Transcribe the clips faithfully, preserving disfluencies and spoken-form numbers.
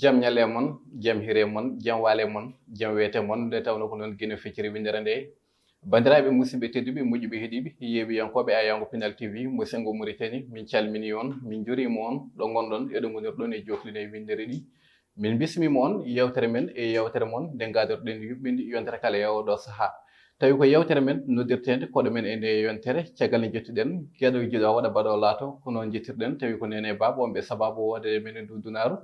Jam ñalle mon, jam hire mon, jam waale mon, jam weete mon, nde tawno ko noon Gine fecciri winndere nde. Banndiraaɓe musidɓe tedduɓe, moƴƴuɓe heɗiiɓe, yeeɓiyankooɓe Ayaango Pinal T V, mo Senngo Mauritanie, min calminii on, min njuriima on, ɗo ngonɗon, eɗo ngonirɗon e jooflino e winndere ɗi. Min mbismiima on yewtere men e yewtere mon, nde ngaadirɗen yuɓɓinde yontere kala e oɗo sahaa. Tawi ko yewtere men noddirteende koɗo men e nde yontere, caggal nde njettuɗen geɗo jiɗo waɗa baɗo laato, ko noon njettirɗen, tawi ko neene e baaba wonɓe sabaabu woodede men e ndu dunaaru.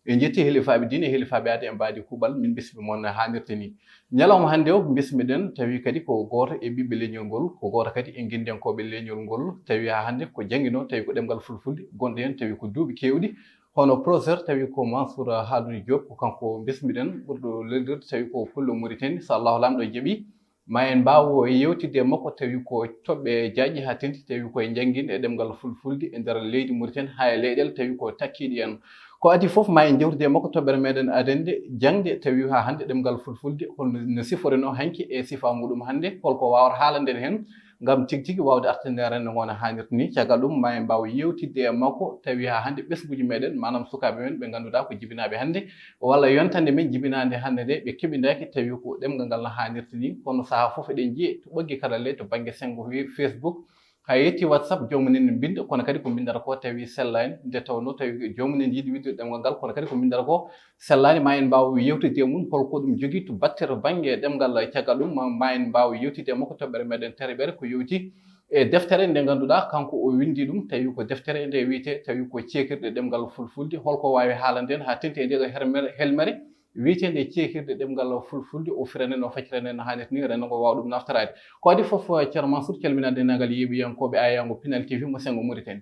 En njetti helifaaɓe diine, helifaaɓe aada e mbaadi kuuɓal, min mbismi mon no haanirta ni. Ñalawma hannde o mbismiɗen, tawi kadi ko gooto e ɓiɓɓe leñol ngol, ko gooto kadi e nginndenkooɓe leñol ngol, tawi haa hannde ko jannginoo, tawi ko ɗemngal fulfulde gonɗo heen, tawi ko duuɓi keewɗi. Hono professeur, tawi ko Mansour Harouna Diop, ko kanko mbismiɗen, ɓurɗo lelnirde, tawi ko pullo Mauritanie, so Allahu Laamɗo jaɓi. Ma en mbaaw yewtidde e makko, tawi ko toɓɓe jaaƴi haa tenti, tawi koye janngin e ɗemngal fulfulde e nder leydi Mauritanie haa e leyɗeele, tawi ko takkiiɗi en. Ko adii fof, ma en njewtide e makko toɓɓere meɗen adannde jaŋde, tawi haa hannde ɗemngal fulfulde holno no siforinoo hanki e sifa muɗum hannde, holko waawata haalanden heen, ngam tigi tigi waawde artinde renndo ngo no haanirta ni. Caggal ɗum, ma en mbaaw yewtidde e makko, tawi haa hannde ɓesnguuji meɗen, maanaam sukaaɓe men ɓe ngannduɗaa ko jibinaaɓe hannde, walla yontande men jibinaande hannde nde, ɓe keɓindaaki, tawi ko ɗemngal ngal no haanirta ni. Kono sahaa fof eɗen njiya to ɓoggi karalla, to bannge senngo wi-, Facebook, haa yetti WhatsApp, joomum en ne mbinnda, kono kadi ko mbinndata ko tawi sellaani, nde tawnoo tawi joomum en yiɗi wiɗde ɗemngal ngal, kono kadi ko mbinndata ko sellaani. Ma en mbaaw yewtidde e mum, holko ɗum jogii to batte to bannge ɗemngal. Caggal ɗum, ma, ma en mbaaw yewtidde e makko toɓɓere meɗen taariɓere ko yowti e deftere nde ngannduɗaa kanko o winndi ɗum, tawi ko deftere nde wiyetee, tawi ko ceekirɗe ɗemngal fulfulde. Holko waawi haalanden haa tenti e nde ɗo hermere, helmere wiyeteende ceekirɗe ɗemngal fulfulde, o firanen, o facciranen no haanirta ni, renndo ngo waawa ɗum naftoraade. Ko adii fof, Ceerno Mansour, calminaa denndaangal yeeɓiyankooɓe Ayaango Pinal T V mo Senngo Mauritanie.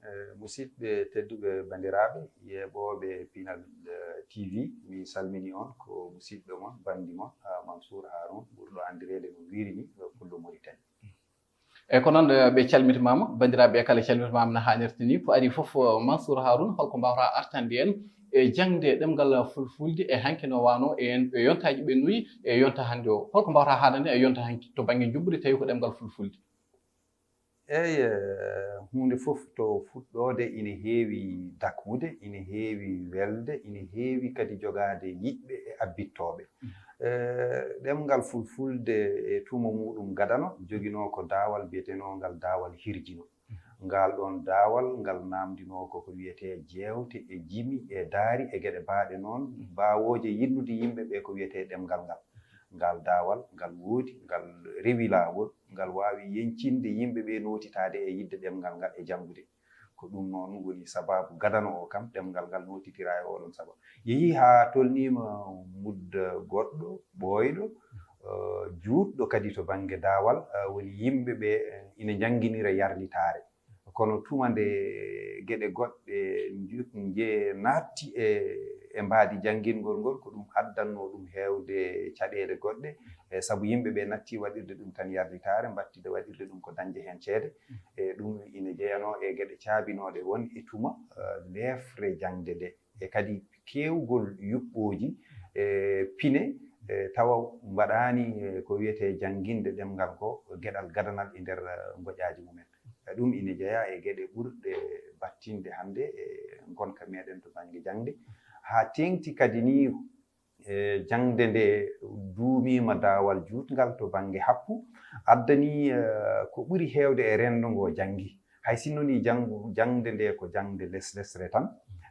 Eh, musidɓe tedduɓe, banndiraaɓe yeeɓooɓe Pinal, eh, T V, mi salminii on, ko musidɗo mon, banndi mon, ah, Mansour Harouna, ɓurɗo anndireede no Wiiri ni, ɗo Pullo Mauritanie. Eeyi, ko noon, eh, ɓe calmitimaama, banndiraaɓe ɓe kala calmitimaama no haanirta ni. Ko adii fof, eh, Mansour Harouna, holko mbaawɗaa artande en e jaŋde ɗemngal fulfulde e hanki no waanoo e en, e yontaaji ɓennuɗi e yonta hannde o? Holko mbaawɗaa haalande e yonta hanki to bannge njuɓɓudi, tawi ko ɗemngal fulfulde? Eey, eh, huunde fof to fuɗɗoode ina heewi dakmude, ina heewi welde, ina heewi kadi jogaade yiɗɓe e abbittooɓe. Eh, ɗemngal fulfulde e tuma muuɗum gadano joginoo ko daawal biyeteenoongal daawal hirjino. Ngaal ɗoon daawal, ngal naamndinoo ko ko wiyetee jeewte e jimi e daari e geɗe baaɗe noon, baawooje yiɗnude yimɓe ɓe ko wiyetee ɗemngal ngal. Ngaal daawal, ngal woodi, ngal rewi laawol, ngal waawi yeñcinde yimɓe ɓe nootitaade e yiɗde ɗemngal ngal e janngude. Ko ɗum noon woni sabaabu gadano o kam, ɗemngal ngal nootitiraa e oɗon sabaabu. Yehii haa tolniima mudda goɗɗo, ɓooyɗo, eh, juutɗo kadi to bannge daawal, eh, woni yimɓe ɓe, eh, ina njannginira yarlitaare. Kono tuma nde geɗe goɗɗe nju-, nje-, naatti e, e mbaadi janngingol ngol, ko ɗum addannoo ɗum heewde caɗeele goɗɗe, e sabu yimɓe ɓe natti waɗirde ɗum tan yarlitaare, mbattida waɗirde ɗum ko dañde heen ceede. E ɗum ina jeyanoo e geɗe caabinooɗe won e tuma, eh, leefre jaŋde nde. E kadi keewgol yuɓɓooji, e pine, e tawa mbaɗaani, e ko wiyetee jannginde ɗemngal ko geɗal gadanal e nder, eh, ngoƴaaji mumen. E ɗum ina jeyaa e geɗe ɓurɗe battinde hannde e ngonka meɗen to bannge jaŋde. Haa teeŋti kadi nii, e jaŋde nde duumiima daawal juutngal to bannge happu, addanii, eh, ko ɓuri heewde e renndo ngo janngi. Hay sinno nii janngu-, jaŋde nde ko jaŋde les-, lesre tan,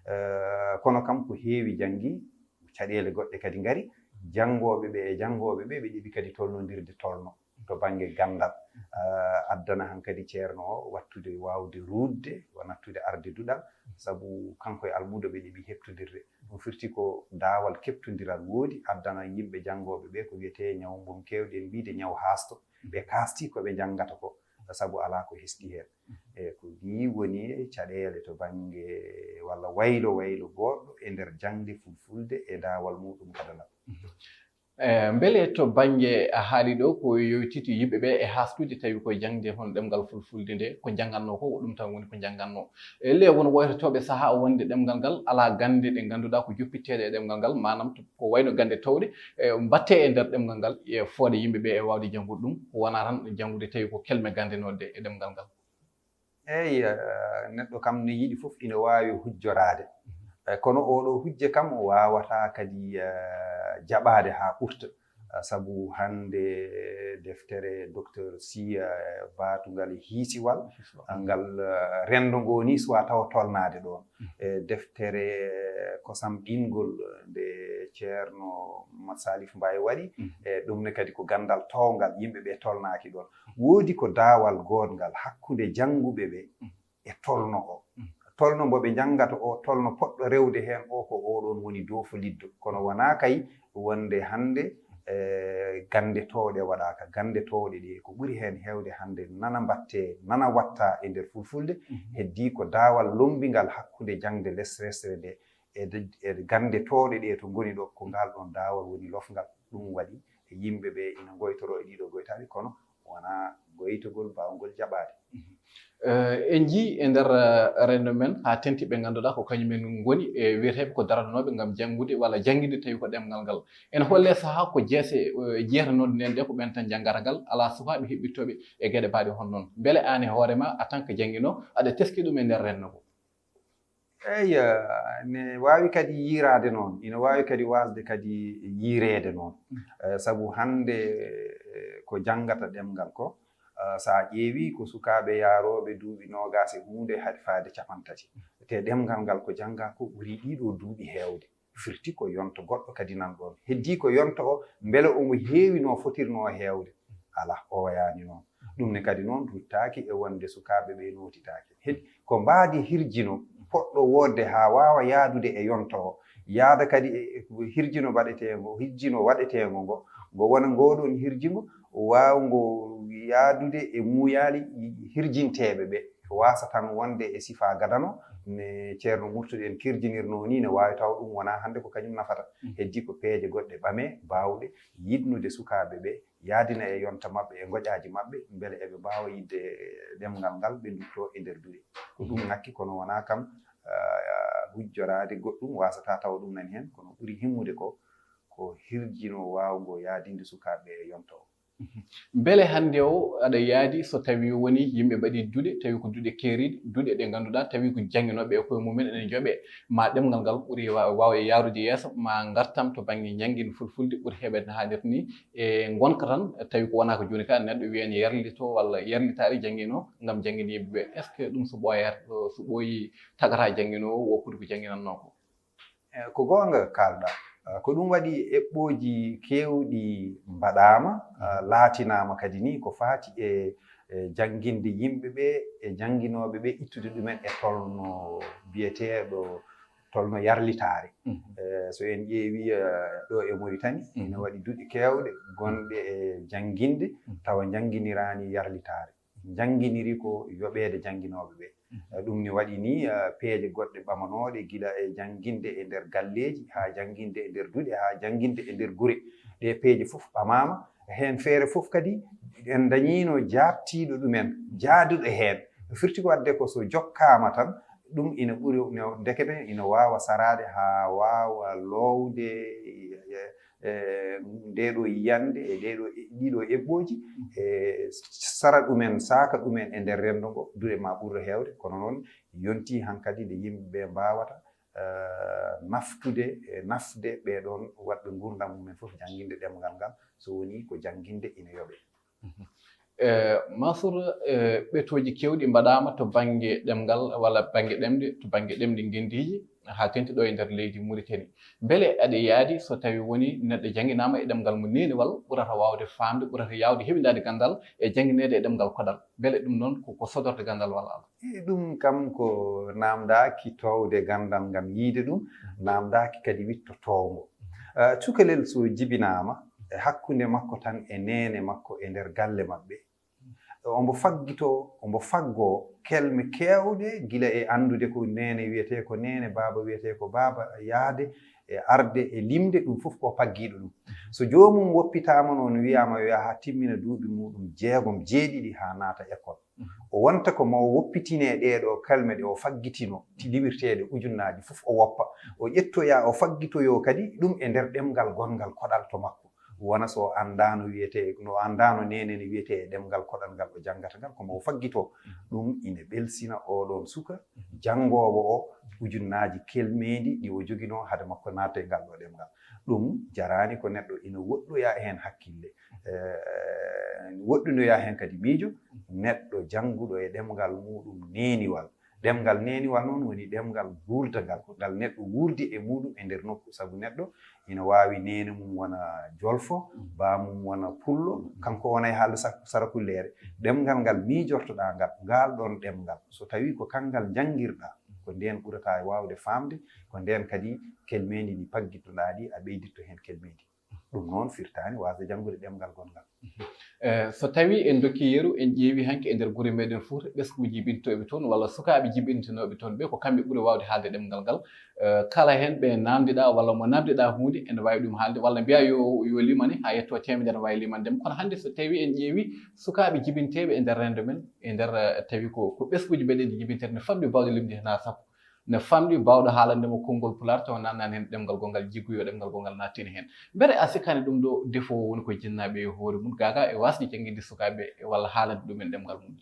eh, kono kam ko heewi janngi, caɗeele goɗɗe kadi ngari, janngooɓe ɓe e janngooɓe ɓe, ɓe ɗeɓi kadi tolnondirde tolno to bannge ganndal, eh, addana hankadi ceerno o wattude waawde ruutde, wa nattude arde duɗal, sabu kanko e almuudo ɓe ɗeɓi heɓtondirde. Ɗum firti ko daawal keɓtondiral woodi, addana yimɓe janngooɓe ɓe ko wiyetee ñawmbom keewɗen wiyde ñaw haasto. Ɓe kaasti ko ɓe njanngata ko, sabu alaa ko hesɗi heen. E ko ɗii woni caɗeele to bannge walla waylo waylo booɗɗo e nder jaŋde fulfulde e daawal muuɗum gadanal. E mbele to bannge a haali ɗo ko yowtiti yimɓe ɓe e haastude tawi ko jaŋde hono ɗemngal fulfulde nde, ko njanngannoo ko, ko ɗum tan woni ko njanngannoo. E le won woytotooɓe sahaa wonde ɗemngal ngal alaa gannde ɗe ngannduɗaa ko joppiteeɗe e ɗemngal ngal, maanaam to, ko wayno gannde towɗe, e mbaɗte e nder ɗemngal ngal e fooɗe yimɓe ɓe e waawde janngude ɗum, wonaa tan janngude tawi ko kelme ganndenooɗe e ɗemngal ngal. Eey, eh, neɗɗo kam no yiɗi fof ina waawi hujjoraade. Eh, kono oɗo hujja kam o waawata kadi eh, jaɓaade haa ɓurta. Ah, sabu hannde deftere docteur Sy eh, baatungal e hiisiwal, ah, ngal eh, renndo ngo ni suwa tawa tolnaade ɗoon. Eh, deftere eh, kosam ɗingol nde Ceerno Mat Salif Mbaye waɗi, eh, ɗum ne kadi ko ganndal towngal, yimɓe ɓe tolnaaki ɗoon. Woodi ko daawal goodngal hakkunde jannguɓe ɓe e tolno o. Tolno mbo ɓe njanngata o, tolno poɗɗo rewde heen o, ko oɗoon woni doofo liddo. Kono wonaa kay wonde hannde eh, gannde toowɗe waɗaaka. Gannde toowɗe ɗe ko ɓuri heen heewde hannde nana mbatte, nana watta e nder fulfulde. Heddii ko daawal lommbingal hakkunde jaŋde lesresre nde e de- e gannde toowɗe ɗe to ngoni ɗo, ko ngal ɗoon daawal woni lofngal. Ɗum waɗi e yimɓe ɓe ina ngoytoroo e ɗiɗo goytaaɗi, kono wonaa goytogol mbaawngol jaɓaade. Eh, en njii e nder eh, renndo men haa tenti ɓe ngannduɗaa ko kañum en ngoni e wiyeteeɓe ko daranooɓe ngam janngude walla jannginde tawi ko ɗemngal ngal. Ene holle sahaa ko jeese eh, jeetanooɗe nden ɗe ko ɓen tan janngata ngal, alaa sukaaɓe heɓɓittooɓe e geɗe baaɗe hono noon. Mbele aan e hoore ma, en tant que jannginoowo, aɗa teski ɗum e nder renndo ngo? Eey, eh, ne waawi kadi yiiraade noon, ina waawi kadi waasde kadi yiireede noon. Eh, sabu hannde eh, ko janngata ɗemngal ko, eh, so a ƴeewi ko sukaaɓe yaarooɓe duuɓi noogaas e huunde hade faade capantati. Te ɗemngal ngal ko janngaa ko ɓuri ɗiɗo duuɓi heewde. Firti ko yonto goɗɗo kadi nan ɗoon. Heddii ko yonto o, mbele omo heewi no fotirnoo heewde? Alaa, o wayaani noon. Ɗum ne kadi noon ruttaaki e wonde sukaaɓe ɓe nootitaaki. Heddii ko mbaadi hirjino poɗɗo woodde haa waawa yaadude e yonto o, yaada kadi e e hirjino mbaɗeteengo, hirjino waɗeteengo ngo, ngo wona ngooɗoon hirjingo waawngo yaadude e muuyaali hirjinteeɓe ɓe, waasa tan wonde e sifaa gadano, ne Ceerno Murtuɗo en kirjinirnoo nii, ne waawi tawa ɗum wonaa hannde ko kañum nafata. Heddii ko peeje goɗɗe ɓame, baawɗe yiɗnude sukaaɓe ɓe, yaadina e yonta maɓɓe, e ngoƴaaji maɓɓe, mbele eɓe mbaawa yiɗde ɗemngal ngal, ɓe nduttoo e nder duɗe. Ko ɗum ŋakki, kono wonaa kam ah, hujjoraade goɗɗum, waasata tawa ɗum nani heen, kono ɓuri himmude ko, ko hirjino waawngo yaadinde sukaaɓe ɓe e yonta o. Mbele hannde o aɗa yaadi so tawi woni yimɓe mbaɗi duɗe, tawi ko duɗe keeriiɗe, duɗe ɗe ngannduɗaa, tawi ko jannginooɓe e koye mumen ene njoɓe, ma ɗemngal ngal ɓuri wa- waawde yaarude yeeso, ma ngartam to bannge njanngin fulfulde ɓuri heɓeede no haanirta ni, e ngonka tan, tawi ko wonaa ko jooni ka, neɗɗo wiyan yarlito walla yarlitaare jannginoo ngam jannginde yimɓe ɓe. Est-ce que ɗum so ɓooyaani, so ɓooyi tagata jannginoowo woppude ko jannginannoo ko? Eh, ko goonga kaalɗaa. Ah, ko ɗum waɗi eɓɓooji keewɗi mbaɗaama, ah, laatinaama kadi ni ko faati e e jannginde yimɓe ɓe, e jannginooɓe ɓe, ittude ɗumen e tolno biyeteeɗo, tolno yarlitaare. Eh, so en ƴeewi eh, ɗo e Mauritanie, ina waɗi duɗe keewɗe gonɗe e jannginde, tawa njannginiraani yarlitaare. Njannginiri ko yoɓeede jannginooɓe ɓe. Eh, ɗum ne waɗi ni eh, peeje goɗɗe ɓamanooɗe gila e jannginde e nder galleeji, haa jannginde e nder duɗe, haa jannginde e nder gure. Ɗe peeje fof ɓamaama, heen feere fof kadi en ndañiino jaaɓtiiɗo ɗumen, jaaduɗo heen. No firti ko waɗde ko so jokkaama tan, ɗum ina ɓuri, no, ndekete ina waawa saraade haa waawa loowde e, e, e ndeeɗo yiyannde, e ɗeeɗo, ɗiɗo eɓɓooji, e sara ɗumen, saaka ɗumen e nder renndo ngo, duɗe ma ɓurɗo heewde. Kono noon, yontii hankadi nde yimɓe ɓe mbaawata eh, naftude e nafde ɓee ɗoon waɗɓe nguurndam mumen fof, jannginde ɗemngal ngal, so wonii ko jannginde ina yoɓee. Eh, Mansour, eh, ɓetooji keewɗi mbaɗaama to bannge ɗemngal walla bannge ɗemɗe, to bannge ɗemɗe ngenndiiji, haa tenti ɗo e nder leydi Mauritanie. Mbele aɗa yaadi so tawii woni neɗɗo jannginaama e ɗemngal mo neenewal, ɓurata waawde faamde, ɓurata yaawde heɓindaade ganndal e janngineede e ɗemngal koɗal? Mbele ɗum noon ko, ko sodorde ganndal walla alaa? E ɗum kam ko naamndaaki toowde ganndal ngam yiyde ɗum, naamndaaki kadi wiɗto toowngo. Eh, cukalel so jibinaama e hakkunde makko tan e neene makko e nder galle maɓɓe, omo faggitoo, omo faggoo kelme keewɗe, gila e anndude ko neene wiyetee ko neene, baaba wiyetee ko baaba, yahde e arde e limde, ɗum fof ko faggiiɗo ɗum. So joomum woppitaama noon, wiyaama yo yaha timmina duuɓi muuɗum jeegom, jeeɗiɗi haa naata école. O wonta ko mo woppitinee ɗee ɗoo kelme ɗe o faggitinoo, ti limirteeɗe ujunnaaji fof o woppa. O ƴettoya, o faggitoyoo kadi ɗum e nder ɗemngal gonngal koɗal to makko. Wona so o anndaano wiyetee, no o anndaano neenene wiyetee e ɗemngal koɗal ngal o janngata ngal, ko mo o faggitoo. Ɗum ine ɓelsina oo ɗoon suka janngoowo o ujunnaaji kelmeendi ɗi o joginoo hade makko naatde e ngal ɗoo ɗemngal. Ɗum jaraani ko neɗɗo ina woɗɗoya heen hakkille, eh, woɗɗinoya heen kadi miijo, neɗɗo jannguɗo e ɗemngal muuɗum neeniwal. Ɗemngal neeniwal noon woni ɗemngal guurdangal, ngal neɗɗo wuurdi e muuɗum e nder nokku, sabu neɗɗo ina waawi neene mum wona jolfo, baa mum wona pullo, kanko wona e haalde sa-, sarakulleere. Ɗemngal ngal miijortoɗaa ngal, ngaal ɗoon ɗemngal, so tawii ko kanngal njanngirɗaa, ko ndeen ɓurata waawde faamde, ko ndeen kadi kelmeendi ndi paggitoɗaa ndi, a ɓeyditto heen kelmeendi. Ɗum noon firtaani waasde janngude ɗemngal gonngal. Eh, so tawii en ndokkii yeru, en ƴeewii hanki e nder gure meeɗen Fuuta, ɓesngu jibintooɓe toon walla sukaaɓe jibintinooɓe toon ɓe, ko kamɓe ɓuri waawde haalde ɗemngal ngal. Eh, kala heen ɓe naamndiɗaa walla mo naamndiɗaa huunde, ene waawi ɗum haalde walla mbiyaa yo, yo limane haa yettoo teemedere, ene waawi limande mo. Kono hannde so tawii en ƴeewii sukaaɓe jibinteeɓe e nder renndo men, e nder, eh, tawi ko, ko ɓesnguuji meeɗen ɗi jibinteeɗe, ne famɗi baawde limde heen haa sappo. Ne famɗi baawɗo haalande mo konngol Pulaar tawa naatnaani heen ɗemngal gonngal, jiggoyo ɗemngal gonngal naattini heen. Mbele a sikkaani ɗum ɗo defoowo woni ko jinnaaɓe e hoore mum, gaa gaa e waasde jannginde sukaaɓe walla haalande ɗumen ɗemngal mum?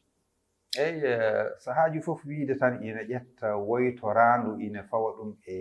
Eey, eh, sahaaju fof wiyde tan ina ƴetta woytoraandu, ina fawa ɗum e,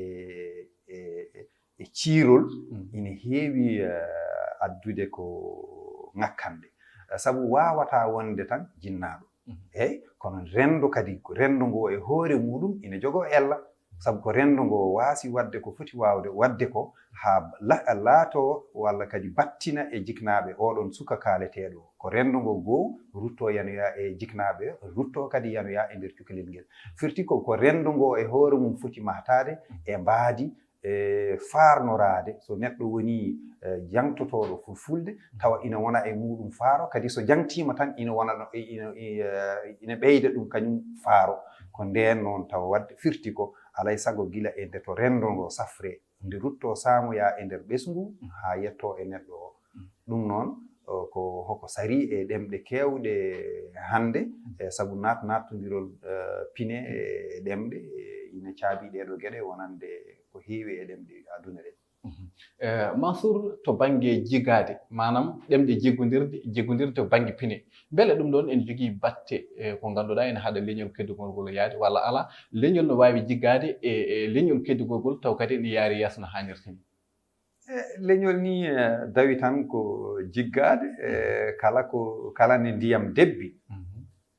e, e, e ciirol, ina heewi, eh, addude ko ŋakkande. Eh, sabu waawataa wonde tan jinnaaɗo. Eey, kono renndo kadi, ko renndo ngo e hoore muuɗum ina jogoo ella. Sabu ko renndo ngo waasi waɗde ko foti waawde waɗde ko haa la-, laatoo walla kadi battina e jiknaaɓe ooɗoon suka kaaleteeɗo o. Ko renndo ngo goo ruttoo yanoya e jiknaaɓe, ruttoo kadi yanoya e nder cukalel ngel. Firti ko, ko renndo ngo e hoore mum foti mahtaade e mbaadi, e faarnoraade. So neɗɗo wonii, eh, jangtotooɗo fulfulde, tawa ina wona e muuɗum faaro, kadi so jangtiima tan ina wona no, ina, i-, eh, ina ɓeyda ɗum kañum faaro. Ko ndeen noon tawa waɗde firti ko alay sago gila e nde to renndo ngo safree, nde ruttoo saamoyaa e nder ɓesngu haa yettoo e neɗɗo o. Ɗum noon, o, ko hoko sarii e ɗemɗe keewɗe hannde, e sabu naat-, naattondirol, eh, pine e ɗemɗe, e ina caabii ɗee ɗoo geɗe wonande ko heewi e ɗemɗe aduna ɗe. Eh, Mansour, to bannge jiggaade, maanaam ɗemɗe jiggondirde, jiggondirde to bannge pine, mbele ɗum ɗoon ene jogii batte, eh, ko ngannduɗaa ene haɗa leñol keddugol ngol yahde walla alaa? Leñol no waawi jiggaade e, e leñol keddugol ngol taw kadi ene yaari yeeso no haanirta ni? Eh, leñol ni, eh, dawi tan ko jiggaade, eh, kala ko, kala nde ndiyam debbi,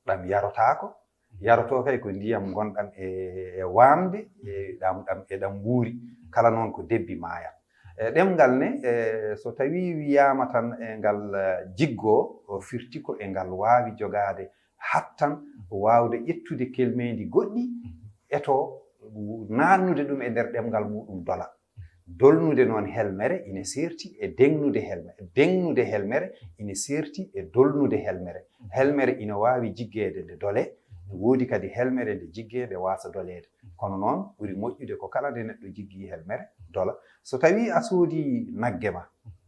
ɗam yarotaako. Yarotoo kay ko ndiyam ngonɗam e, e waamde, e ɗam, ɗam, e ɗam wuuri. Kala noon ko debbi maaya. E ɗemngal ne, e so tawii wiyaama tan e ngal, eh, jiggoo, o firti ko e ngal waawi jogaade hattan, waawde ƴettude kelmeendi goɗɗi, eto naatnude ɗum e nder ɗemngal muuɗum dola. Dolnude noon helmere ina seerti e deŋnude helmere. Deŋnude helmere ina seerti e dolnude helmere. Helmere ina waawi jiggeede nde dolee, woodi kadi helmere nde jiggee nde waasa doleede. Kono noon ɓuri moƴƴude ko kala nde neɗɗo jiggii helmere dola. So tawii a soodii nagge ma,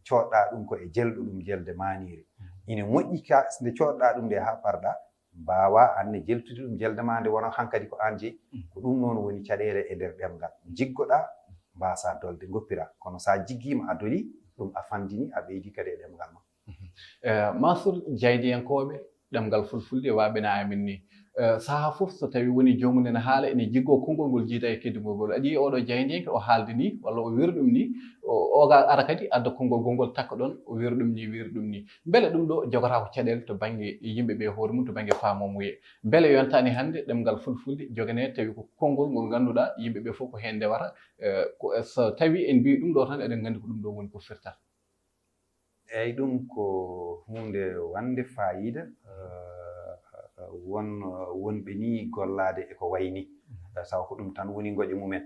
coodɗaa ɗum ko e jelɗo ɗum jelde maaniire. Ina moƴƴi ka nde coodɗaa ɗum nde haa parɗaa, mbaawaa aan ne jeltude ɗum jelde maa nde wona hankadi ko aan jeyi. Ko ɗum noon woni caɗeele e nder ɗemngal. Jiggoɗaa, mbaasaa dolde, ngoppiraa. Kono so a jiggiima, a dolii, ɗum a fanndinii, a ɓeydii kadi e ɗemngal ma. Eh, Mansour, jaayndiyankooɓe ɗemngal fulfulde waaɓe no amin ni. Eh, sahaa fof so tawii woni joomum ene haala, ene jiggoo konngol ngol jiyda e keddugol ngol. Aɗa yiya oɗo jaayndiyanke o haaldi ni, walla o wiyri ɗum ni, o, o ga ara kadi adda konngol gongol takka ɗoon, o wiyri ɗum ni, wiyri ɗum ni. Mbele ɗum ɗo jogotaako caɗeele to bannge yimɓe ɓe hoore mum, to bannge faamoomuye? Mbele yontaani hannde ɗemngal fulfulde joganee tawi ko konngol ngol ngannduɗaa yimɓe ɓe fof ko heen ndewata? Eh, ko, so tawii en mbii ɗum ɗo tan, eɗen nganndi ko ɗum ɗo woni ko firtata. Eey, ɗum ko huunde wande faayiida, eh, won, wonɓe ni gollaade e ko wayi ni. Eh, tawa ko ɗum tan woni ngoƴe mumen.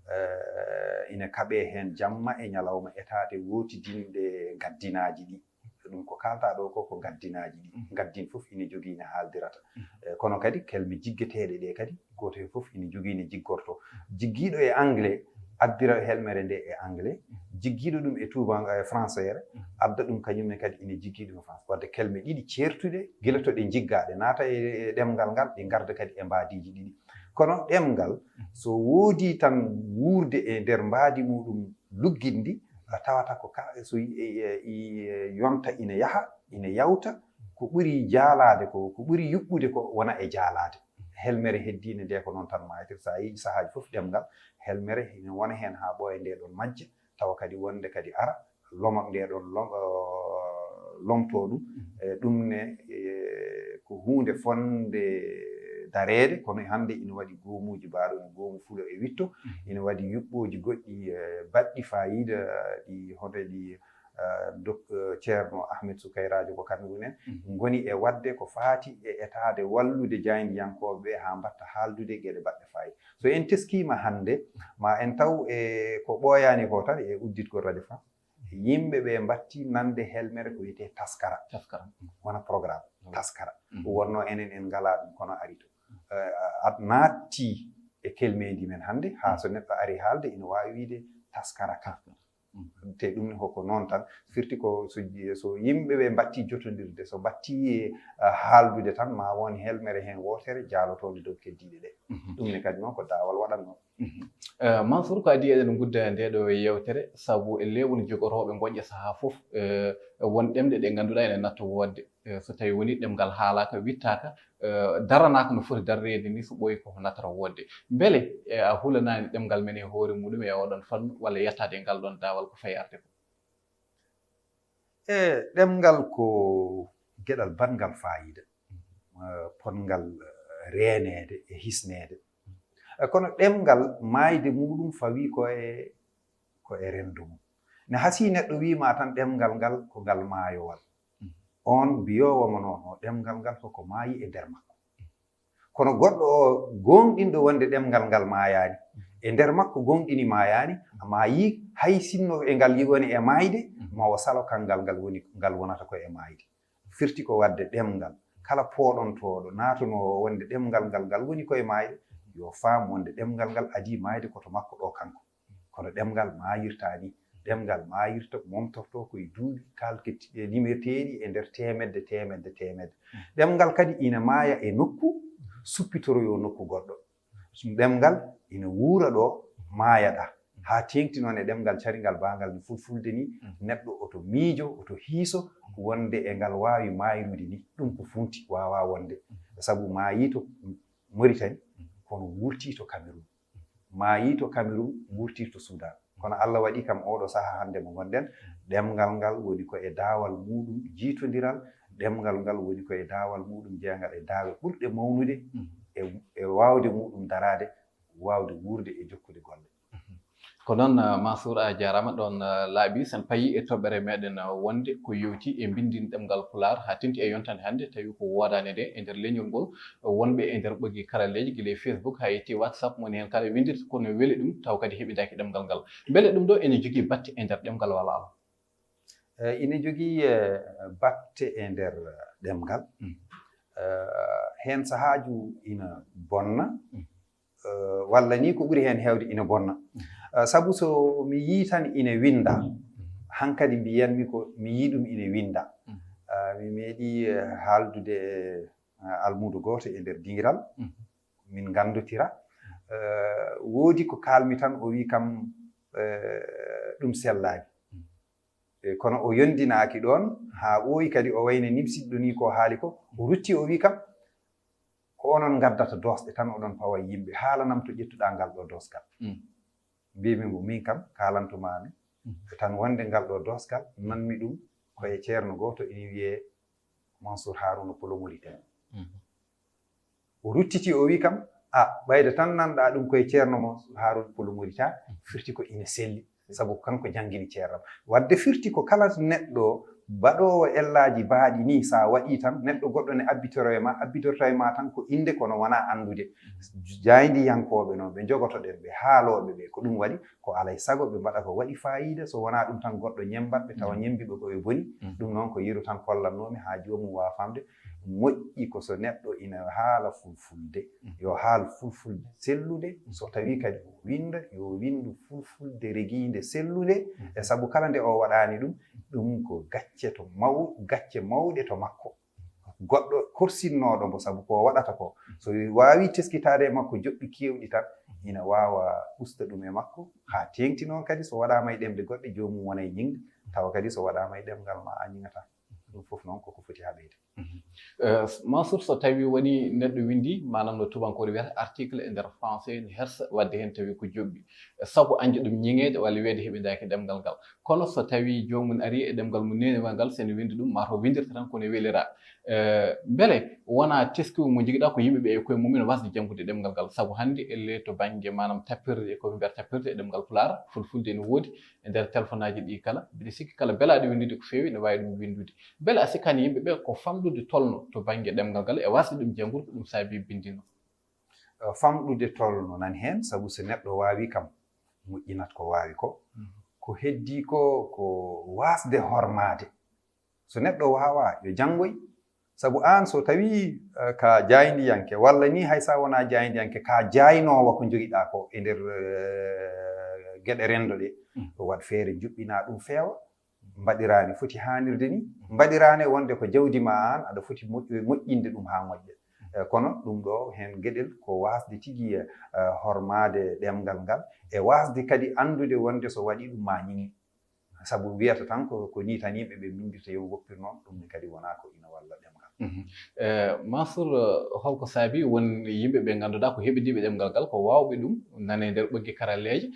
Eh, ina kaɓee heen jamma e ñalawma etaade wootidinde ngaddinaaji ɗi. Ɗum ko kaaltaa ɗo ko, ko ngaddinaaji ɗi. Ngaddin fof ina jogii ne haaldirata. Eh, kono kadi kelme jiggeteeɗe ɗe kadi, gooto heen fof ina jogii ne jiggortoo. Jiggiiɗo e anglais, addira helmere nde e anglais, jiggiiɗo ɗum e tuuba-, e français, adda ɗum kañum ne kadi ina jiggii ɗum e français. Wadde kelme ɗiɗi ceertuɗe, gila to ɗe njiggaa, ɗe naata e, e ɗemngal ngal, ɗe ngarda kadi e mbaadiiji ɗiɗi. Kono ɗemngal, so woodii tan wuurde e nder mbaadi muuɗum luggiɗndi, Tawata ko ka so yonta ina yaha, ina yawta, ko ɓuri jaalaade ko, ko ɓuri yuɓɓude ko wona e jaalaade. Helmere heddiinde nde ko noon tan maaytir. So a yii sahaaji fof ɗemngal, helmere ina wona heen haa ɓooya nde ɗoon majja, tawa kadi wonde kadi ara lomot nde ɗoon lomtoo ɗum. E ɗum ne ko huunde fotnde dareede, kono hannde ina waɗi goomuuji mbaaɗo no goomu fulo e witto, ina waɗi yuɓɓooji goɗɗi baɗɗi faayiida ɗi hono ɗi dok ceerno Ahmed Sukayraajo ko Cameroun en ngoni e waɗde ko faati e etaade wallude jaayndiyankooɓe ɓe haa mbaɗta haaldude geɗe baɗɗe faayiida. So en teskiima hannde, ma en taw e ko ɓooyaani ko tan e udditgol Radio France, yimɓe ɓe mbatti nande helmere ko wiyetee taskara. Taskara. Wona programme, taskara. Ɗum wonnoo enen en ngalaa ɗum kono ari to. Ad naatti e kelmeendi men hannde, haa so neɗɗo ari haalde ina waawi wiyde taskara ka. Te ɗum ne koko noon tan, firti ko so, so yimɓe ɓe mbatti jotondirde, so mbatti haaldude tan, ma won helmere heen wootere jaalotoonde dow keddiiɗe ɗe. Ɗum ne kadi noon ko daawal waɗatnoo. Mansour, ko adii eɗen ngudda nde ɗo yeewtere, sabu e leeɓol jogorooɓe ngoƴƴe sahaa fof, won ɗemɗe ɗe ngannduɗaa ene natto woodde. So tawii woni ɗemngal haalaaka, wittaaka, daranaaka no foti darreede ni, so ɓooyi koko natara woodde. Mbele a hulanaani ɗemngal men e hoore muɗum e oɗon fannu, walla yettaade e ngal ɗon daawal ko fayi arde ko? E ɗemngal ko geɗal baɗngal faayiida, potngal reeneede e hisneede. Kono ɗemngal maayde muɗum fawii ko e, ko e renndo mum. Ne hasii neɗɗo wii ma tan ɗemngal ngal ko ngal maayowal. Oon mbiyoowo mo noon, o ɗemngal ngal koko maayi e nder makko. Kono goɗɗo o gooŋɗinɗo wonde ɗemngal ngal maayaani, e nder makko gooŋɗini maayaani, a maayii hay sinno e ngal woni e maayde, ma o salo kanngal ngal woni, ngal wonata ko e maayde. Firti ko waɗde ɗemngal kala pooɗontooɗo naatonoowo wonde ɗemngal ngal, ngal woni ko e maayde, yo faam wonde ɗemngal ngal adii maayde ko to makko ɗo kanko. Kono ɗemngal maayirtaa ni. Ɗemngal maayirta, momtortoo ko e duuɓi kaalketti-, e limirteeɗi e nder teemedde, teemedde, teemedde. Ɗemngal kadi ina maaya e nokku, suppitoroyoo nokku goɗɗo. Ɗemngal ina wuura ɗo maayaɗaa. Haa teeŋti noon e ɗemngal caringal baangal no fulfulde ni, neɗɗo oto miijo, oto hiiso wonde e ngal waawi maayrude ni. Ɗum ko funti, waawaa wonde. Sabu maayii to Mauritanie, kono wurtii to Cameroun. Maayii to Cameroun, wurtii to Soudan. Kono Allah waɗii kam ooɗo sahaa hannde mo ngonɗen, ɗemngal ngal woni ko e daawal muuɗum jiitondiral, ɗemngal ngal woni ko e daawal muuɗum jeyangal e daawe ɓurɗe mawnude e, e waawde muuɗum daraade, waawde wuurde e jokkude golle. Ko noon, Mansour, a jaaraama ɗoon laaɓi. Sen payii e toɓɓere meɗen wonde ko yowti e mbinndin ɗemngal Pulaar haa teeŋti e yontande hannde, tawi ko woodaani nde e nder leñol ngol, wonɓe e nder ɓoggi karalleeji gila e Facebook haa yetti WhatsApp, moni heen kala winndirta kono weli ɗum taw kadi heɓidaaki ɗemngal ngal. Mbele ɗum ɗo ene jogii batte e nder ɗemngal walla alaa? Eh, ina jogii, eh, batte e nder ɗemngal. Eh, heen sahaaju ina bonna, eh, walla ni ko ɓuri heen heewde ina bonna. Eh, sabu so mi yii tan ina winnda, hankadi mbiyanmi ko mi yii ɗum ina winnda. Eh, mi meeɗi, eh, haaldude e, eh, almuudo gooto e nder dingiral, min nganndotira. Eh, woodi ko kaalmi tan, o wii kam, eh, ɗum sellaaki. E, kono o yondinaaki ɗoon, haa ɓooyi kadi o wayno nimsiɗɗo nii ko haali ko, o rutti o wii kam, ko onon ngaddata doosɗe tan oɗon pawa yimɓe, haalanam to ƴettuɗaa ngal ɗo doosgal. Mbiimi mo, miin kam kaalantumaami tan wonde ngal ɗo doosgal, nanmi ɗum ko e ceerno gooto ina wiyee Mansour Harouna Polo Mauritanie. O ruttiti o wii kam, a, ɓayde tan nanɗaa ɗum koye ceerno Mansour Harouna Polo Mauritanie, firti ko ina selli, sabu ko kanko janngini ceerno am. Waɗde firti ko kala neɗɗo baɗoowo ellaaji baaɗi nii, so a waɗii tan, neɗɗo goɗɗo ne abbitoro e ma, abbidorta e ma tan ko innde kono wonaa anndude. Jaayndiyankooɓe noon, ɓe njogotoɗen ɓe, haalooɓe ɓe, ko ɗum waɗi, ko alay sago ɓe mbaɗa ko waɗi faayiida, so wonaa ɗum tan goɗɗo ñemmbat ɓe tawa ñemmbi ɓe ko ɓe boni. Ɗum noon ko yeru tan kollannoomi haa joomum waawa faamde. Moƴƴi ko so neɗɗo ina haala fulfulde, yo haal fulfulde sellude, so tawii kadi o winnda, yo winndu fulfulde regiinde sellude, e sabu kala nde o waɗaani ɗum, ɗum ko gacce to maw-, gacce mawɗe to makko. Goɗɗo korsinnooɗo mbo, sabu ko o waɗata ko, so waawii teskitaade e makko joɓɓi keewɗi tan, ina waawa usta ɗum e makko, haa teeŋti noon kadi so waɗaama e ɗemɗe goɗɗe, joomum wona e ñiŋde, tawa kadi so waɗaama e ɗemngal ma a ñiŋataa. Ɗum fof noon koko foti haɓeede. Mansour, so tawi woni neɗɗo windi, maanaam no tubankooɓe wiyata article e nder français, ne hersa waɗde heen tawi ko joɓɓi, sabu añde ɗum ñiŋeede walla wiyeede heɓindaaki ɗemngal ngal. Kono so tawi joomum ari e ɗemngal mum neeniwal ngal, so ene windi ɗum, maa to windirta tan ko ne welira. Mbele wona teskiwol mo njogiɗa ko yimɓe ɓe e koye mumen wasde janngude ɗemngal ngal? Sabu hannde elle to bannge maanaam tappirde, ko ɓe mbiyata tappirde e ɗemngal pulaar, fulfulde ene woodi e nder telefonaaji ɗi kala. Mbiɗa sikki kala belaaɗo winndude ko feewi ene waawi ɗum winndude. Mbele a sikkaani yimɓe ɓe ko famɗude tolno to bannge ɗemngal ngal e wasde ɗum janngude, ko ɗum saabi binndino? Famɗude tolno nan heen, sabu so neɗɗo waawi kam, moƴƴinat ko waawi ko. Ko heddii ko, ko waasde hormaade. So neɗɗo waawaa, yo janngoy. Sabu aan, so tawii ka jaayndiyanke, walla nii hay so a wonaa jaayndiyanke, ka jaaynoowo ko njogiɗaa ko e nder geɗe renndo ɗe, waɗ feere njuɓɓinaa ɗum feewa. Mbaɗiraa ne foti haanirde nii, mbaɗiraa ne wonde ko jawdi ma aan, aɗa foti moƴƴinde ɗum haa moƴƴa. Kono ɗum ɗo heen geɗel ko waasde tigi hormaade ɗemngal ngal, e waasde kadi anndude wonde so waɗii ɗum ma ñiŋi. Sabu wiyata tan ko, ko nii tan yimɓe ɓe mbinndirta, yo woppir noon, ɗum ne kadi wonaa ko ina walla ɗemngal. Mansour, holko saabi won yimɓe ɓe ngannduɗaa ko heɓidiiɓe ɗemngal ngal, ko waawɓe ɗum nana e nder ɓoggi karalleeje,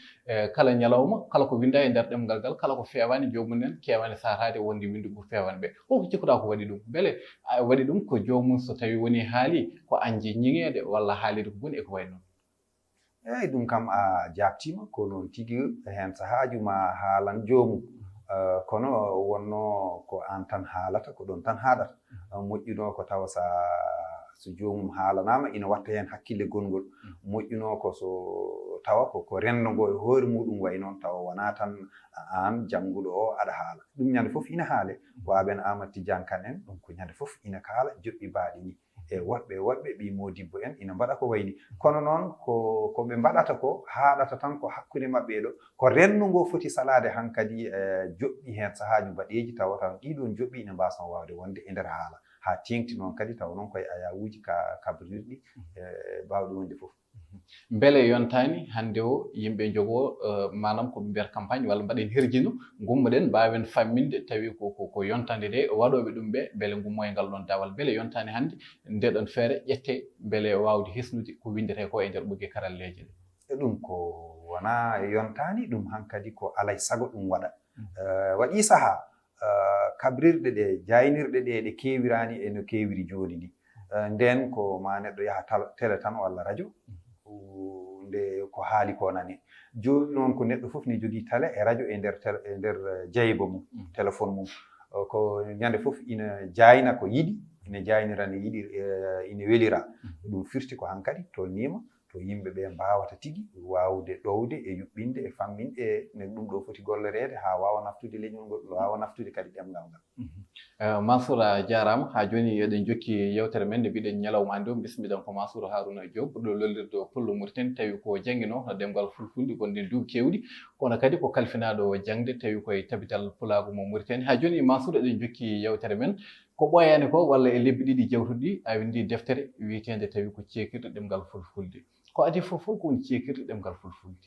kala ñalawma, kala ko winndaa e nder ɗemngal ngal, kala ko feewaani, joomum en keewaani saataade wonde winndu ngu feewaani ɓe? Holko cikkuɗaa ko waɗi ɗum? Mbele waɗi ɗum ko joomum so tawi woni haali ko añde ñiŋeede walla haalde ko boni e ko wayi noon? Eey, ɗum kam a jaabtiima, ko noon tigi. Heen sahaaju ma haalan joomum. Kono wonnoo ko aan tan haalata, ko ɗoon tan haaɗata. Moƴƴunoo ko tawa sa, so joomum haalanaama, ina watta heen hakkille gonngol. Moƴƴunoo ko so tawa ko, ko renndo ngo e hoore muɗum wayi noon, tawa wonaa tan aan jannguɗo o aɗa haala. Ɗum ñande fof ina haale. Ko Aben Aamad Tijjaan Kan en, ɗum ko ñande fof ina kaala, joɓɓi baaɗi ni. E woɗɓe, woɗɓe ɓii moodibbo en ina mbaɗa ko wayi ni. Kono noon ko, ko ɓe mbaɗata ko haaɗata tan ko hakkunde maɓɓe e ɗo. Ko renndo ngo foti salaade hankadi e joɓɓi heen sahaaju mbaɗeeji, tawa tan ɗii ɗoon joɓɓi ina mbaasnoo waawde wonde e nder haala. Haa teeŋti noon kadi tawa noon koye ayawuuji ka, kabrirɗi, e baawɗi wonde fof. Mbele yontaani hannde o yimɓe njogoo, maanaam ko ɓe mbiyata campagne walla mbaɗen hirjino, ngummoɗen, mbaawen famminde tawi ko, ko, ko yontande nde waɗooɓe ɗum ɓe, mbele ngummo e ngal ɗoon dawal? Mbele yontaani hannde nde ɗoon feere ƴette mbele waawde hisnude ko winndetee ko e nder ɓoggi karalleeje ɗe? E ɗum ko wonaa yontaani, ɗum hankadi ko alay sago ɗum waɗa. Waɗii sahaa, kabrirɗe ɗe, jaaynirɗe ɗe, ɗe keewiraani e no keewiri jooni ni. Ndeen ko ma neɗɗo yaha tele tan walla rajo, nde ko haali ko nane. Jooni noon ko neɗɗo fof ne jogii tele e rajo e nder, e nder jayba mum, téléphone mum. Ko ñande fof ina jaayna ko yiɗi, ina jaaynira ne yiɗi, ina welira. Ɗum firti ko hankadi tolniima to yimɓe ɓe mbaawata tigi waawde ɗowde e yuɓɓinde e famminde e ne ɗum ɗo foti golloreede haa waawa naftude leñol ngol, waawa naftude kadi ɗemngal ngal. Mansour, a jaaraama. Haa jooni eɗen njokki yeewtere men, nde mbiɗen ñalawma hannde o, mbismiɗen ko Mansour Harouna Diop, ɓurɗo lollirde Pullo Mauritanie, tawi ko jannginoowo ɗemngal fulfulde gonɗen duuɓi keewɗi, kono kadi ko kalfinaaɗo jaŋde, tawi ko e Tabital Pulaagu mo Mauritanie. Haa jooni Mansour, eɗen njokki yeewtere men. Ko ɓooyaani ko, walla e lebbi ɗiɗi jawtuɗi, a winndi deftere wiyeteende tawi ko Ceekirɗe Ɗemngal Fulfulde. Ko adii fof fof, ko woni ceekirɗe ɗemngal fulfulde?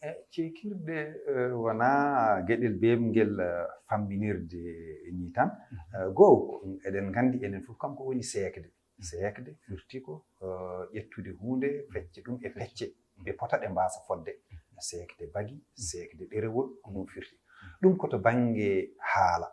E ceekirɗe, eh, wonaa geɗel beemngel, eh, famminirde nii tan. Eh, goo, eɗen nganndi enen fof kam ko woni seekde. Seekde firti ko, eh, ƴettude huunde, fecce ɗum e pecce. Ɗe pota ɗe mbaasa fotde. Seekde bagi, seekde ɗerewol, ko ɗum firti. Ɗum ko to bannge haala.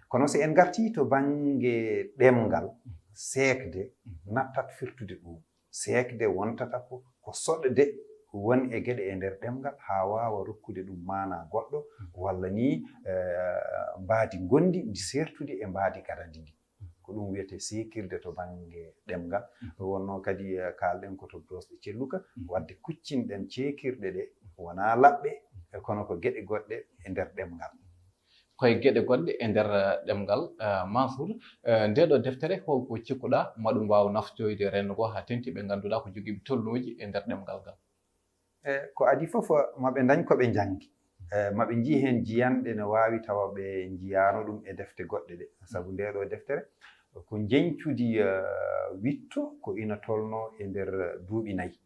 Kono so en ngartii to bannge ɗemngal, seekde nattat firtude ɗum. Seekde wontata ko, ko soɗde won e geɗe e nder ɗemngal haa waawa rokkude ɗum maanaa goɗɗo, walla nii, eh, mbaadi ngonndi ndi seertude e mbaadi gadandi ndi. Ko ɗum wiyetee seekirde to bannge ɗemngal. Wonnoo kadi, eh, kaalɗen ko to Brosɗe Celluka, waɗde kuccinɗen ceekirɗe ɗe wonaa laɓɓe, eh, kono ko geɗe goɗɗe e nder ɗemngal. Ko e geɗe goɗɗe e nder, eh, ɗemngal, eh, Mansour, eh, ndee ɗoo deftere, holko cikkuɗaa ma ɗum waaw naftoyde renndo ngoo haa teeŋti ɓe ngannduɗaa ko jogiiɓe tolnooji e nder ɗemngal ngal? E ko adii fof, ma ɓe ndañ ko ɓe njanngi. E ma ɓe njiy heen jiyanɗe ne waawi tawa ɓe njiyaano ɗum e defte goɗɗe ɗe. Sabu ndee ɗoo deftere ko njeñcudi, eh, wiɗto ko ina tolnoo e nder duuɓi nayi.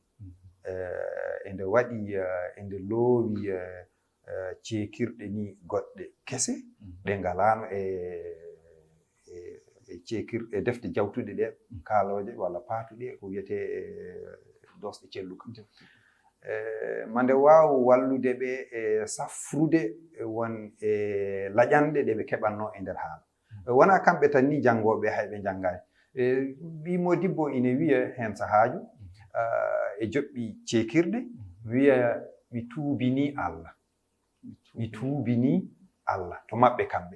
e nde waɗi e nde loowi ceekirɗe ni goɗɗe kese ɗe ngalaano e e ceekir e defte jawtuɗe ɗe kaalooje walla paatuɗe ko wiyetee e doosɗe celluka. Ma nde waaw wallude ɓe e safrude won e laƴanɗe ɗe ɓe keɓannoo e nder haala. Wonaa kamɓe tan ni janngooɓe hay ɓe njanngaani. Ɓii moodibbo ine wiya heen sahaaju e joɓɓi ceekirɗe wiya mi tuubinii Allah. Mi tuubinii Allah to maɓɓe kamɓe.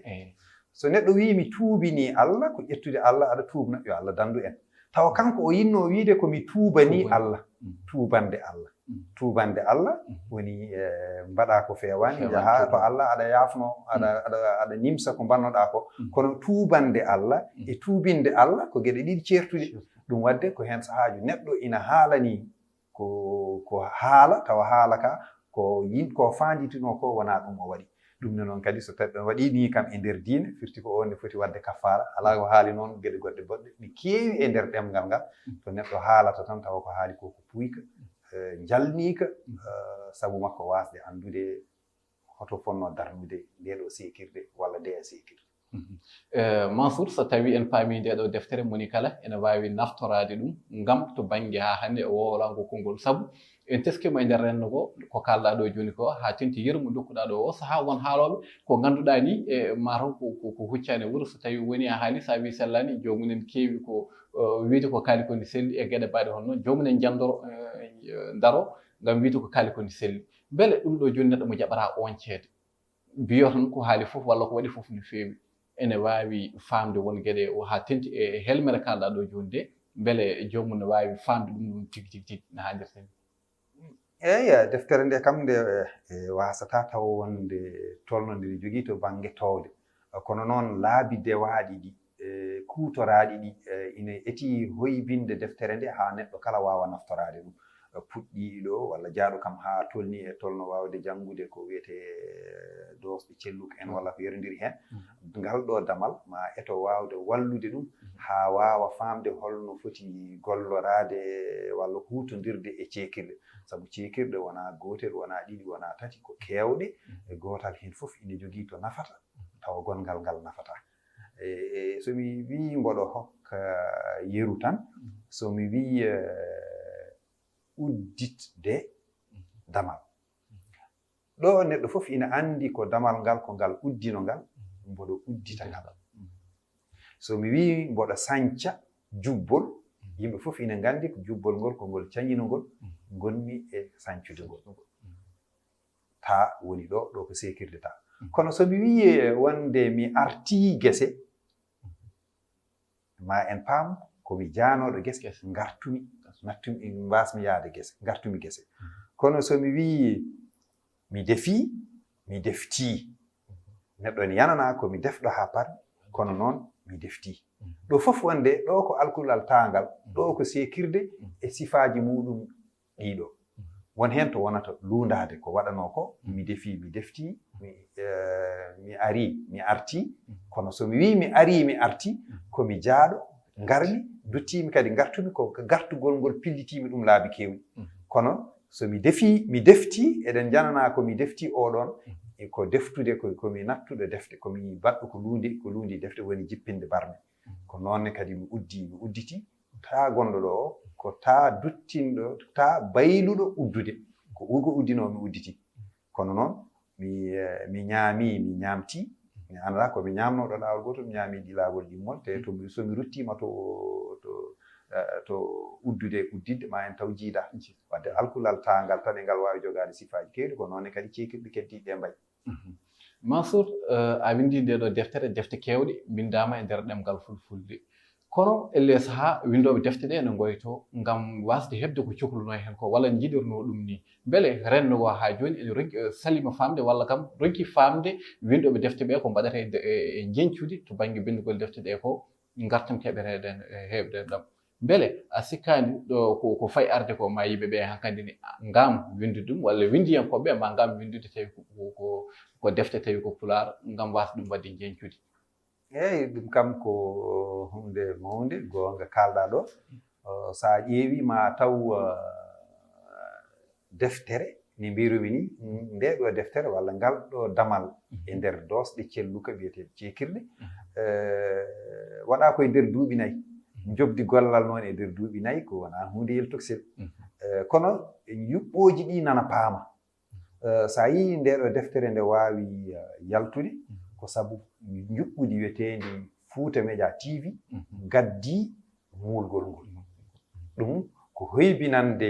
So neɗɗo wii mi tuubinii Allah ko ƴettude Allah aɗa tuubna yo Allah danndu en. Tawa kanko o yinnoo wiide ko mi tuubanii Allah. Tuubande Allah. Tuubande Allah woni mbaɗaa ko feewaani njahaa to Allah aɗa yaafno aɗa aɗa aɗa nimsa ko mbannoɗaa ko. Kono tuubande Allah e tuubinde Allah ko geɗe ɗiɗi ceertuɗe. Ɗum waɗde ko heen sahaaju neɗɗo ina haalanii ko ko haala tawa haala ka ko yimɓe ko faanditinoo ko wonaa ɗum o waɗi. Ɗum ne noon kadi so tawi ɗon waɗi ni kam e nder diine firti ko on ne foti waɗde kaffaara alaa ko haali noon geɗe goɗɗe boɗɗe ɗi keewi e nder ɗemngal ngal to neɗɗo haalata tan tawa ko haali ko ko puyka eh, njalniika eh, sabu makko waasde anndude hoto fonnoo darnude ndee ɗoo seekirde walla ndeya seekirde. Mansour so tawi en paami nde ɗo deftere moni kala ene waawi naftoraade ɗum ngam to bannge haa hannde o wowlango konngol sabu en teskima e nder renndo ngo ko kalɗa ɗo jooni ko haa tenti yeru mo dokkuɗa ɗo o sahaa won haalooɓe ko ngannduɗaa ni e mataw ko huccaani wuro so tawi woni a haali so a wi sellaani joomumen keewi ko wiide ko kaali ko ndi selli e geɗe mbaɗe hono noon joomumen njanndoro ndaro ngam wiide ko kaali ko ndi selli mbele ɗum ɗo jooni neɗɗo mo jaɓata oon ceede mbiyo tan ko haali fof walla ko waɗi fof no feewi ene waawi faamde won geɗe o haa tenti e helmere kalɗa ɗo jooni de mbele joomum ne waawi faamde ɗum ɗum tigi tigi tigi no haanirta ni eeya deftere nde kam nde e wasata taw wonde tolno nde jogii to bannge toowde kono noon laabi dewaaɗi ɗi e kuutoraaɗi ɗi e ina eti hoybinde deftere nde haa neɗɗo kala waawa naftoraade ɗum puɗɗiiɗo walla jaaɗo kam haa tolnii e tolno waawde janngude ko wiyetee doosɗe celluk en walla ko yonondiri heen, ngal ɗoo damal maa eto waawde wallude ɗum haa waawa faamde hol no foti golloraade walla huutondirde e ceekirɗe. Sabu ceekirɗe wonaa gootel, wonaa ɗiɗi, wonaa tati, ko keewɗe, e gootal heen fof ina jogii to nafata, tawa gonngal ngal nafataa. E so mi wii mboɗo hokka yeru tan, so mi wii udditde damal. Ɗo neɗɗo fof ina anndi ko damal ngal ko ngal uddino ngal, mboɗo uddita ngal. So mi wii mboɗo sañca jubbol, yimɓe fof ina nganndi ko jubbol ngol ko ngol cañinongol ngonmi e sañcude ngol. Ta woni ɗo, ɗo ko seekirde ta. Kono so mi wii wonde mi artii gese, ma en paam ko mi jaanooɗo gese ngartumi nattumi mbasmi yaade gese ngartumi gese kono so mi wii mi defii mi deftii neɗɗo ne yanana ko mi defɗo haa parmi kono noon mi deftii ɗo fof wonde ɗo ko alkulal taangal ɗo ko seekirde e sifaaji muɗum ɗiɗo won heen to wonata luundaade ko waɗanoo ko mi defii mi deftii mi eh, mi arii mi artii kono so mi wii mi arii mi artii ko mi jaaɗo ngarmi duttiimi kadi ngartumi ko gartugol ngol pillitiimi ɗum laabi keewɗi kono so mi defii mi deftii eɗen njananaa ko mi deftii oɗon e ko deftude ko komi nattuɗo defte komi baɗɗo ko luundi ko luundi defte woni jippinde barme ko noonne kadi mi uddii mi udditii taa gonɗo ɗo o ko taa duttinɗo taa bayluɗo uddude ko ugo uddinoo mi udditi kono noon mi mi ñaami mi ñaamti mi anndaa ko mi ñaamnooɗo laawol gootol mi ñaami ɗi laawol ɗimmol te to so mi ruttiima to to to uddude uddidde ma en taw jiida wadde alkulal taangal tan e ngal waawi jogaade sifaaji keewɗi ko noon ne kadi ceekirɗe keddiiɗe ɗe mbayi Mansour, a winndii ndee ɗoo deftere, defte keewɗe mbinndaama e nder ɗemngal fulfulde. Kono ellee sahaa winndooɓe defte ɗee ene ngoytoo ngam waasde heɓde ko coklunoo heen koo walla njiɗirnoo ɗum nii. Mbele renndo ngoo haa jooni ene ronki saliima faamde walla kam ronki faamde winndooɓe defte ɓee ko mbaɗata e njeñcuude to bannge binndugol defte ɗee koo? ngartam keɓereɗen e heɓde ɗam mbele a sikkaani ɗo ko ko fay arde ko ma yimɓe ɓe hankadi ne ngam windude ɗum walla windiyankooɓe ma ngam windude tawi ko ko defte tawi ko pulaar ngam wasde ɗum waɗde jencude eyi ɗum kam ko hunde mawnde goonga kaalɗa ɗo so a ƴeewi ma taw Deftere, ni mbirumi ni, nde ɗo deftere walla ngal ɗo damal e nder doosɗe celluka biyeteeɗe ceekirɗe, eh, waɗa koye nder duuɓi nayi. Njoɓdi gollal noon e nder duuɓi nayi ko wona huunde yeltoksel. Eh, kono yuɓɓooji ɗi nana paama. Eh, so a yii nde ɗo deftere nde waawi, eh, yaltude, ko sabu njuɓɓudi wiyeteendi Fuuta Media T V gaddi muulgol ngol. Ɗum ko hoybinande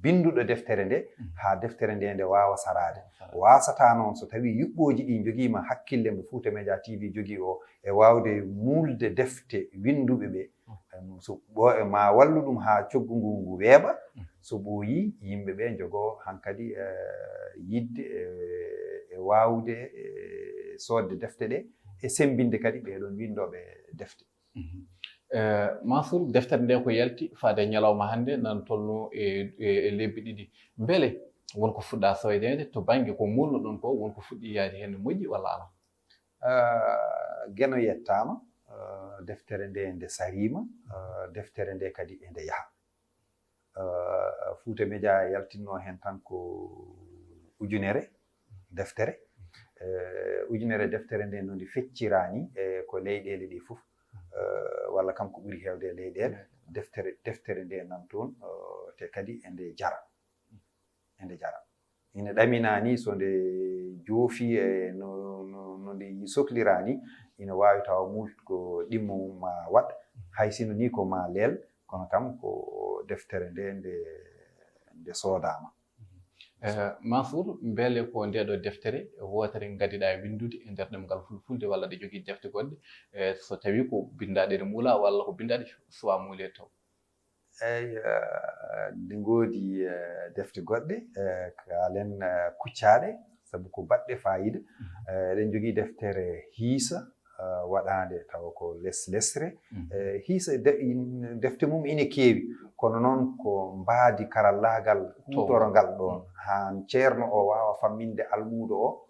binnduɗo deftere nde, haa deftere nde nde waawa saraade. Waasata noon so tawii yuɓɓooji ɗi njogiima hakkille mo Fuuta Media T V jogii o, e waawde muulde defte winnduɓe ɓe. Em, so ɓo-, e ma wallu ɗum haa coggu ngu ngu weeɓa. So ɓooyii, yimɓe ɓe njogoo hankadi, eh, yiɗde, eh, e waawde, eh, soodde defte ɗe, e semmbinde kadi ɓee ɗoon winndooɓe defte. Eh, Mansour, deftere nde ko yalti faade ñalawma hannde, nan tolno e, e, e lebbi ɗiɗi. Mbele won ko fuɗɗa soydeede to bannge ko muulno ɗon ko, won ko fuɗɗi yaade heen no moƴƴi walla alaa? Eh, Geno yettaama, eh, deftere nde nde sariima, eh, deftere nde kadi ende yaha. Eh, Fuuta Media yaltinno heen tan ko ujunere deftere. Eh, ujunere deftere nde no ndi fecciraani, e ko leyɗeele ɗe fof, eh, walla kam ko ɓuri heewde e leyɗeele, deftere, deftere nde nan toon, eh, te kadi ende jara. Ende jara. Ina ɗamina ni so nde joofi e no, no, no nde soklira ni, ina waawi tawa muultgo ɗimmo mum ma waɗ, hay sino ni ko ma leel, kono kam ko deftere nde, nde, nde soodaama. Eh, Mansour, mbele ko nde ɗo deftere wootere ngadiɗa winndude e nder ɗemngal fulfulde walla ɗe jogii defte goɗɗe, eh, so tawii ko binndaaɗe ɗe muula walla ko binndaaɗe suwa muule taw? Eey, eh, ɗi ngoodi, eh, defte goɗɗe, eh, kaalen, eh, kuccaaɗe, sabu ko baɗɗe faayiida. Eh, eɗen njogii deftere hiisa, eh, waɗaande tawa ko les lesre. Eh, hiisa de-, in-, defte mum ine keewi, kono noon ko mbaadi karallaagal huutorongal ɗoon, haa ceerno o waawa famminde almuudo o,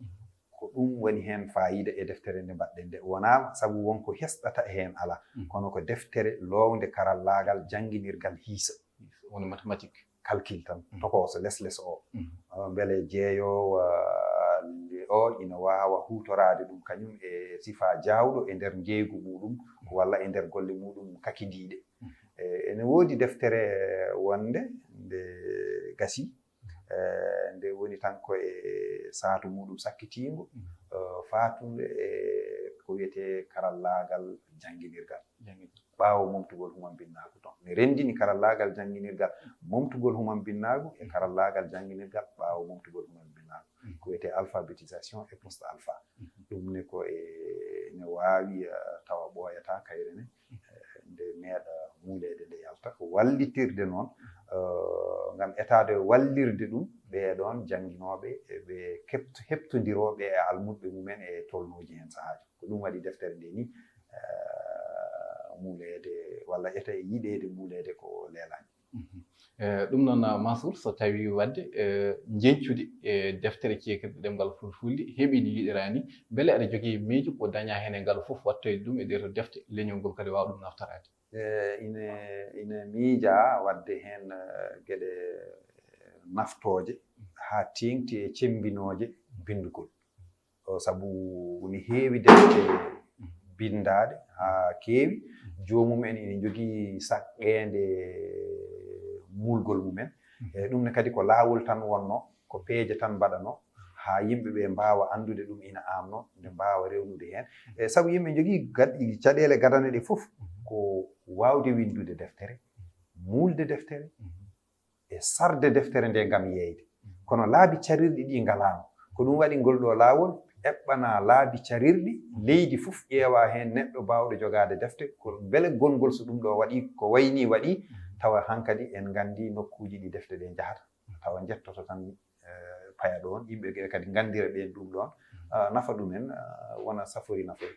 ko ɗum woni heen faayiida e deftere nde mbaɗɗen nde. Wonaa sabu won ko hesɗata e heen, alaa. Kono ko deftere loownde karallaagal jannginirgal hiisa. Woni mathématique. Calcul tan, tokooso les les o. Ah, mbele jeeyoowo, ah, o ina waawa huutoraade ɗum kañum e sifaa jaawɗo e nder njeeygu muuɗum, walla e nder golle muuɗum kakindiiɗe. E, ene woodi deftere wonde nde gasi, eh, nde woni tan ko e saatu muuɗum sakkitiingo, eh, faatunde e ko wiyetee karallaagal jannginirgal. Ɓaawo momtugol humambinnaagu toon. Ne renndini karallaagal jannginirgal momtugol humambinnaagu e karallaagal jannginirgal ɓaawo momtugol humambinnaagu. Ko wiyetee alphabétisation et post-alpha. Ɗum ne ko e, ne waawi, eh, tawa ɓooyataa kayre ne, eh, nde meeɗa muuleede nde yalta. Ko wallitirde noon, eh, ngam etaade wallirde ɗum, ɓee ɗoon jannginooɓe, e ɓe keɓto-, heɓtondirooɓe e almudɓe mumen e tolnooji heen sahaaji. Ko ɗum waɗi deftere nde ni, eh, muuleede walla eta e yiɗeede muuleede ko leelaani. Eh, ɗum noon, ah, Mansour, so tawii waɗde, eh, njeñcude e deftere ceekirɗe ɗemngal fulfulde heɓi ni yiɗiraani, mbele aɗa jogii miijo ko dañaa heen e ngal fof wattoyde ɗum e ɗee to defte, leñol ngol kadi waawa ɗum naftoraade? Eh, ine, ine miijaa waɗde heen, eh, geɗe naftooje haa teeŋti e cemmbinooje binndugol. O, sabu ne heewi defte binndaaɗe haa keewi, joomum en ene njogii saqqeende muulgol mumen. E ɗum ne kadi ko laawol tan wonnoo, ko peeje tan mbaɗanoo, haa yimɓe ɓe mbaawa anndude ɗum ina aamnoo, nde mbaawa rewnude heen. E sabu yimɓe njogii gad-, caɗeele gadane ɗe fof, ko waawde winndude deftere, muulde deftere, e sarde deftere nde ngam yeeyde. Kono laabi carirɗi ɗi ngalaano. Ko ɗum waɗi ngol ɗo laawol eɓɓanaa laabi carirɗi, leydi fof ƴeewa heen neɗɗo baawɗo jogaade defte, ko mbele gonngol so ɗum ɗo waɗi, ko wayi ni waɗi, tawa hankadi en nganndi nokkuuji ɗi defte ɗe njahata. Tawa njettoto tan, eh, paya ɗoon, yimɓe ɓe kadi nganndira ɓeen ɗum ɗoon, ah, nafa ɗumen, ah, wona safori nafoy.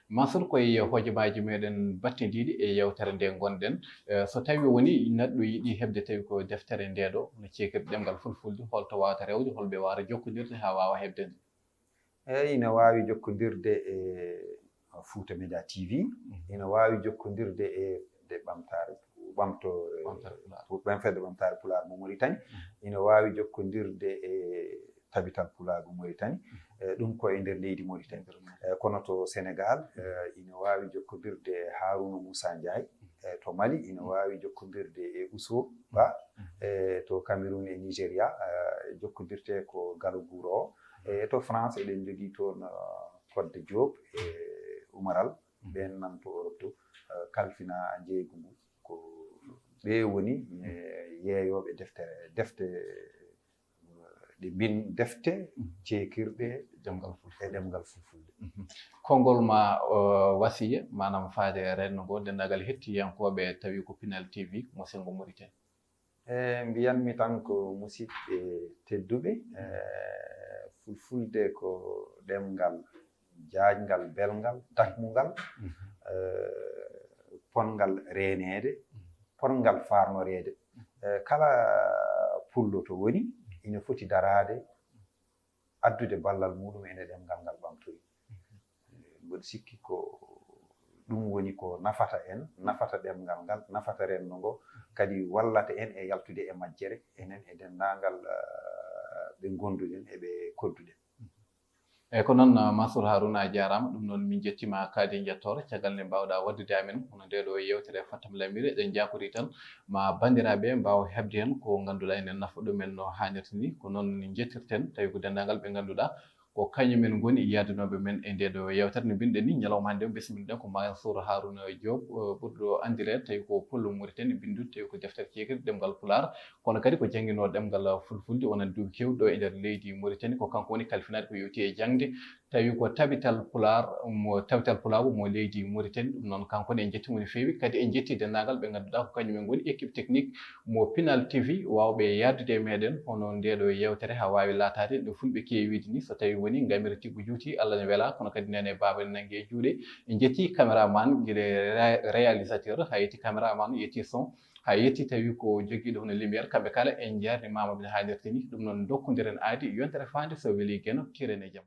Mansour, ko e hojomaaji meɗen battindiiɗi e yewtere nde ngonɗen. Eh, so tawii woni neɗɗo yiɗi heɓde tawi ko deftere nde ɗo, no ceekirɗe ɗemngal fulfulde, holto waawata rewde, holɓe waawata jokkondirde haa waawa heɓde nde? Eey, ina waawi jokkondirde e Fuuta Media T V, ina waawi jokkondirde e, e Ɓamtaare Puuɗe. ɓamto ɓamtaare pulaar mo Mauritanie ina waawi jokkondirde e tabital pulaagu Mauritanie. Ɗum ko e nder leydi Mauritanie. Kono to Sénégal ina waawi jokkondirde e Harouna Moussa Ndiaye, to Mali ina waawi jokkondirde e Ousso Ba, e to Cameroun e Nigeria jokkondirte ko Galo Guro o. E to France eɗen njogii toon Kodde Diop e Umaral, ɓeen nan to Europe to kalfina njeeygu ngu. Ko ɓe woni yeeyooɓe deftere defte ɗe mbin defte ceekirɗe e ɗemngal fulfulde. Konngol ma wasiya maanaam faade renndo ngo denndaangal hettiyankooɓe tawi ko Pinal T V mo senngo Mauritanie. E mbiyanmi tan ko musidɓe tedduɓe, fulfulde ko ɗemngal jaajngal, belngal, dakmungal, potngal reeneede, potngal faarnoreede. Kala pullo to woni ina foti daraade, addude ballal muɗum ene ɗemngal ngal ɓamtori. Mboɗo sikki ko ɗum woni ko nafata en, nafata ɗemngal ngal, nafata renndo ngo, kadi wallata en e yaltude e majjere, enen e denndaangal ɓe ngonduɗen e ɓe kodduɗen. Eyi ko noon Mansour Harouna a jaaraama. Ɗum noon min njettiima kadi njettoor caggal nde mbaawɗaa waɗdude amen hono ndee ɗoo yeewtere Fattam Lamire. Eɗen njaakori tan ma banndiraaɓe mbaaw heɓde heen ko ngannduɗaa ene nafa ɗumen no haanirta ni. Ko noon njettirten tawi ko denndaangal ɓe ngannduɗaa ko kañumen ngoni yaadunooɓe men e ndee ɗoo yeewtere. No mbinɗen ni ñalawma hannde o mbismiɗen ko Mansour Harouna Diop ɓurɗo anndireede tawi ko pullo Mauritanie binnduɗo tawi ko deftere ceekirɗe ɗemngal pulaar. Kono kadi ko jannginooɗo ɗemngal fulfulde wonande duuɓi keewɗi ɗo e nder leydi Mauritanie. Ko kanko woni kalfinaade ko yowti e jaŋde tawi ko tabital pulaar mo tabital pulaagu mo leydi Mauritanie. Ɗum noon kanko ne en njettii mo no feewi kadi en njettii denndaangal ɓe ngannduɗaa ko kañum en ngoni équipe technique mo Pinal T V waawɓe yaaddude e meɗen hono ndee ɗoo yeewtere haa waawi laataade no fulɓe keewi wiide ni so tawii woni ngamira tiggu juuti Allah ne welaa kono kadi nene baaba ne nanngi e juuɗe. En njettii caméraman gila réalisateur haa yetti caméraman yetti son. Haa yetti tawi ko jogiiɗo hono lumière kamɓe kala en njaarnimaama no haanirta ni. Ɗum noon ndokkondiren aadi yontere faande so welii Geno kiren e jam.